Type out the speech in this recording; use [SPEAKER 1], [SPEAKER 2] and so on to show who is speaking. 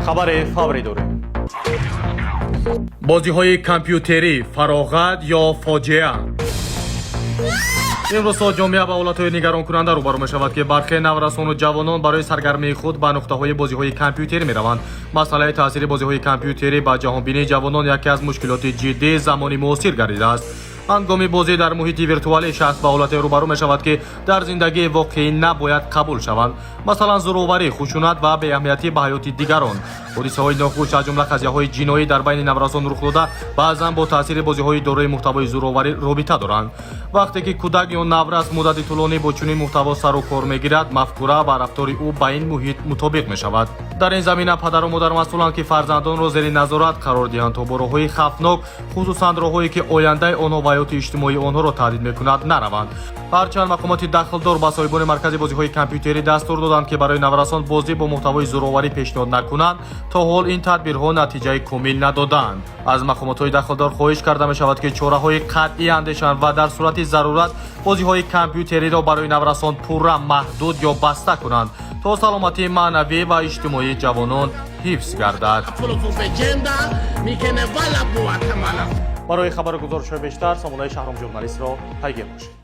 [SPEAKER 1] Хабари фаврӣ дорем. Бозиҳои компютерӣ: фароғат ё фоҷиа? Имрӯзҳо ҷомеа ба ҳолатҳои нигаронкунанда рӯбарӯ мешавад, ки бархе наврасону ҷавонон барои саргармии худ ба нуқтаҳои бозиҳои компютерӣ мераванд. Масъалаи таъсири бозиҳои компютерӣ ба ҷаҳонбинии ҷавонон яке аз мушкилоти ҷиддии замони муосир гардидааст. Ҳангоми бозӣ дар муҳити виртуалӣ шахс ба ҳолате рӯбарӯ мешавад, ки дар зиндагии воқеӣ набояд қабул шаванд, масалан, зӯроварӣ, хушунат ва беаҳамиятӣ ба ҳаёти дигарон. Ҳодисаҳои нохуш, аз ҷумла қазияҳои ҷиноӣ дар байни наврасон рух дода, баъзан бо таъсири бозиҳои дорои муҳтавои зӯроварӣ робита доранд. Вақте ки кӯдак ё наврас муддати тӯлонӣ бо чунин муҳтаво сару кор мегирад, мафкура ва рафтори ӯ ба ин муҳит мутобиқ мешавад. Дар ин замина падару модар масъуланд, ки фарзандонро зери назорат қарор диҳанд, то бо роҳҳои хавфнок, хусусан роҳҳое, ки ояндаи онҳо ва ҳаёти иҷтимоии онҳоро таҳдид мекунад, нараванд. Ҳарчанд мақомоти дахлдор ба соҳибони маркази бозиҳои компютерӣ дастур доданд, ки барои наврасон бозӣ бо муҳтавои зӯроварӣ пешниҳод накунанд, то ҳол ин тадбирҳо натиҷаи комил надодаанд. Аз мақомотҳои дахлдор хоҳиш карда мешавад, ки чораҳои қатъӣ андешанд ва дар сурати зарурат бозиҳои компютериро барои наврасон пурра маҳдуд ё баста кунанд, то саломатии маънавӣ ва иҷтимоии ҷавонон ҳифз гардад. Барои хабару гузоришҳои бештар сомонаи Шаҳром Журналистро пайгир бошед.